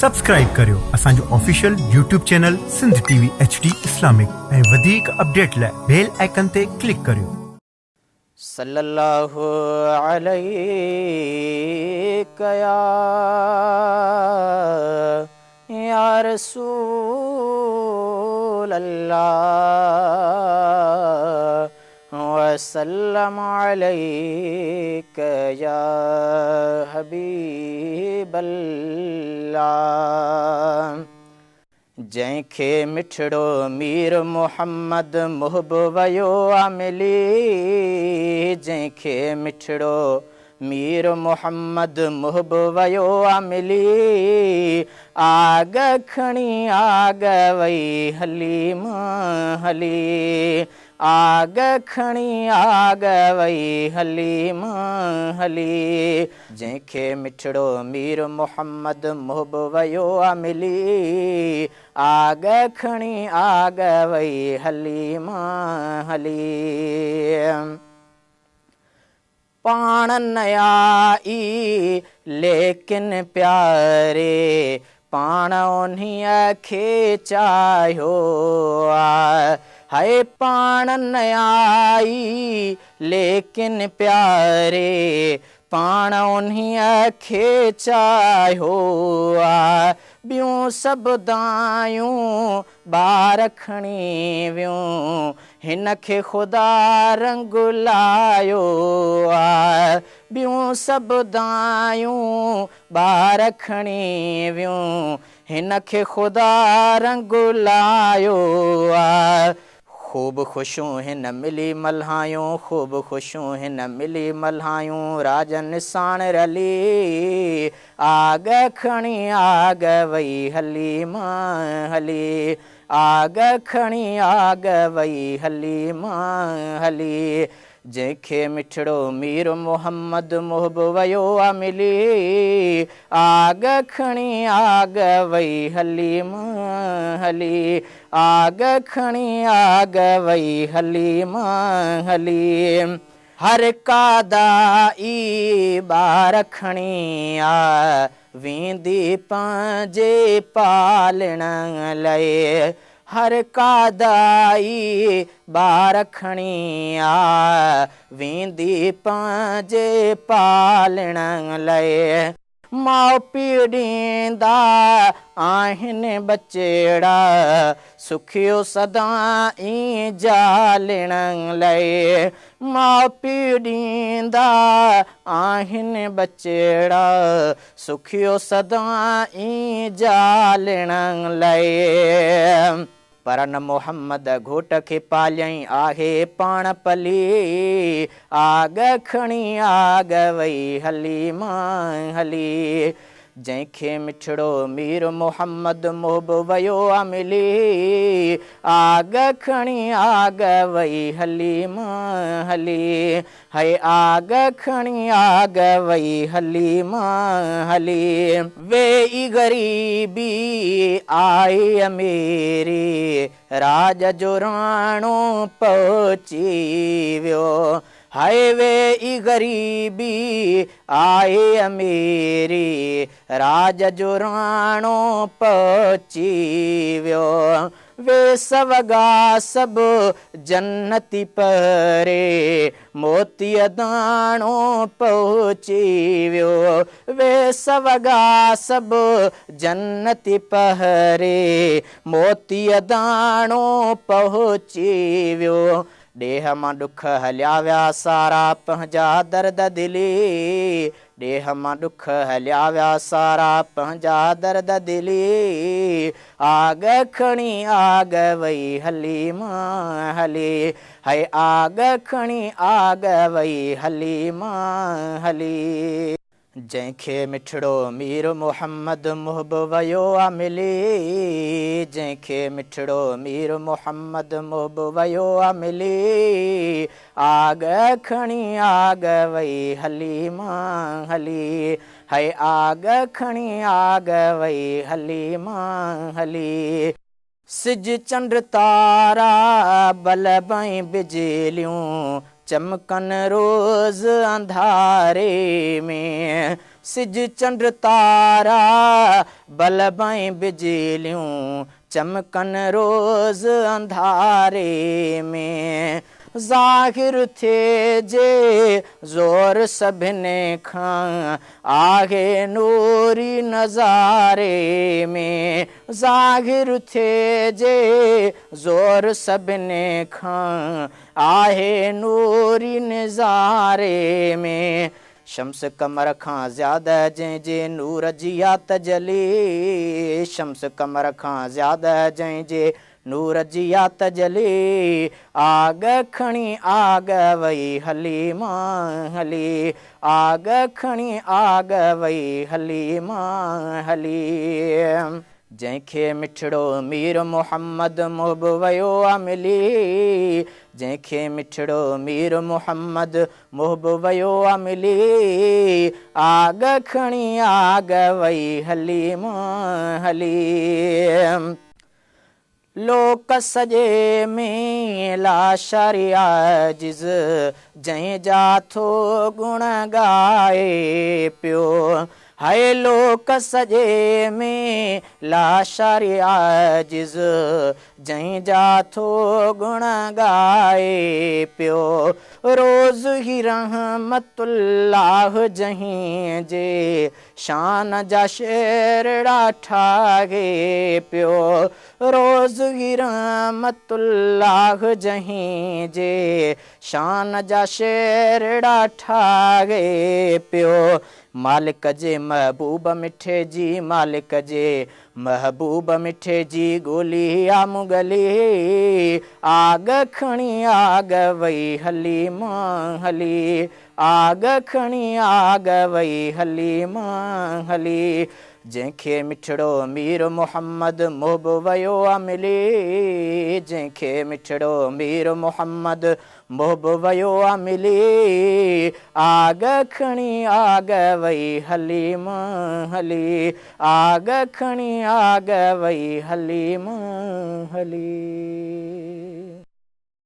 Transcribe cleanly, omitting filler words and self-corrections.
Subscribe ڪريو اسان جو official YouTube channel Sindh T V H D Islamic ۽ وڌيڪ اپڊيٽ لاء بيل آئيڪن تي ڪلڪ ڪريو. صلّي اللّٰه عليڪ يا رسول الله وسلّم عليڪ يا حبيب الله. جنهن کي مٺڙو مير محمد محب ويو آ ملي، جنهن کي مٺڙو مير محمد محب ويو آ ملي، آڳ کڻي آڳ وئي هلي مان هلي، آڳ کڻي آڳ وئي هلي مان هلي. جنهن کي مٺڙو مير محمد محب ويو آ ملي، آڳ کڻي آڳ وئي هلي مان هلي. پاڻ نه آئي ليڪن پياري پاڻ انهيء کي چاهيو آ. هئي پاڻ نه آئي ليڪن پياري پاڻ انهيء کي چاهيو آ. ٻيون سڀ دانهيون ٻار کڻي ويون، هن کي خدا رنگ لايو آ. ٻيون سڀ دانهيون ٻار کڻي ويون، هن کي خدا رنگ لايو آ. خوب خوشيون هن ملي ملهايون، خوب خوشيون هن ملي ملهايون، راڄن ساڻ رلي، آڳ کڻي آڳ وئي هلي مان هلي، آڳ کڻي آڳ وئي هلي مان هلي. جنهن کي مٺڙو مير محمد محب ويو آ ملي، آڳ کڻي آڳ وئي هلي مان هلي، آڳ کڻي آڳ وئي هلي مان هلي. هر ڪا دائي ٻار کڻي آ ويندي پنهنجي پالڻ لئي، هر ڪا دائي ٻار کڻي آ ويندي پنهنجي پالڻ لئي. ماء پيء ڏيندا آهن ٻچڙا، سکيو سدائين جالڻ لئي. ماء پيء ڏيندا آهن ٻچڙا، سکيو سدائين جالڻ لئي. پر نه محمد گهوٽ کي پاليائين آهي پاڻ پلي، آڳ کڻي آڳ وئي هلي مان هلي. جنهن کي مٺڙو مير محمد محب ويو آ ملي، آڳ کڻي آڳ وئي هلي مان هلي. هئي آڳ کڻي آڳ وئي هلي مان هلي. ويئي غريبي آئي اميري، راڄ جو راڻو پهچي ويو. هئي ويئي غريبي آئي اميري، راڄ جو راڻو پهچي ويو. ويس وڳا سڀ جنتي پهري، موتيء داڻو پهچي ويو. ويس وڳا سڀ جنتي پهري، موتيء داڻو پهچي ويو. ڏيهه مان ڏک هليا ويا سارا، پنهنجا درد دلي. ڏيهه مان ڏک هليا ويا سارا، پنهنجا درد دلي. آڳ کڻي آڳ وئي هلي مان هلي. هئي آڳ کڻي آڳ وئي هلي مان هلي. جنهن کي مٺڙو مير محمد محب ويو آ ملي، جنهن کي مٺڙو مير محمد محب ويو آ ملي، آڳ کڻي آڳ وئي هلي مان هلي. هئي آڳ کڻي آڳ وئي هلي مان هلي. سج چنڊ تارا بلب ۽ بجليون، چمڪن روز انڌاري ۾. سج چنڊ تارا بلب ۽ بجليون چمڪن روز انڌاري ۾. ظاهر ٿئي جي زور سڀني کان آهي نوري نظاري ۾. ظاهر ٿئي جي زور سڀني کان آهي نوري نظاري ۾. شمس قمر کان زياده جنهن جي نور جي آ تجلي. شمس قمر کان زياده جنهن جي نور جي آ تجلي. آگ کڻي آگ وئي هلي مان هلي. آگ کڻي آگ وئي هلي مان هلي. جنهن کي مٺڙو مير محمد محب ويو آ ملي. جنهن کي مٺڙو مير محمد محب ويو آ ملي. آگ کڻي آگ وئي هلي مان هلي. لوڪ سڄي ۾ لاشاري عاجز جنهن جا ٿو گڻ ڳائي پيو. هاءِ لوڪ سڄي ۾ لاشاري عاجز جنهن جا ٿو گڻ ڳائي پيو. روز ئي رحمت الله جنهن جي شان جا شعرڙا ٺاهي پيو. روز ئي رحمت الله جنهن جي شان جا شعرڙا ٺاهي پيو. مالڪ جي محبوب مٺي جي، مالڪ جي محبوب مٺي جي ڳولي آ مغلي. آگ کڻي آگ وئي هلي مان هلي. آگ کڻي آگ وئي هلي مان هلي. جنهن کي مٺڙو مير محمد محب ويو آ ملي. جنهن کي مٺڙو مير محمد محب ويو آ ملي. آگ کڻي آگ وئي هلي مان هلي. آگ کڻي آگ وئي هلي مان هلي.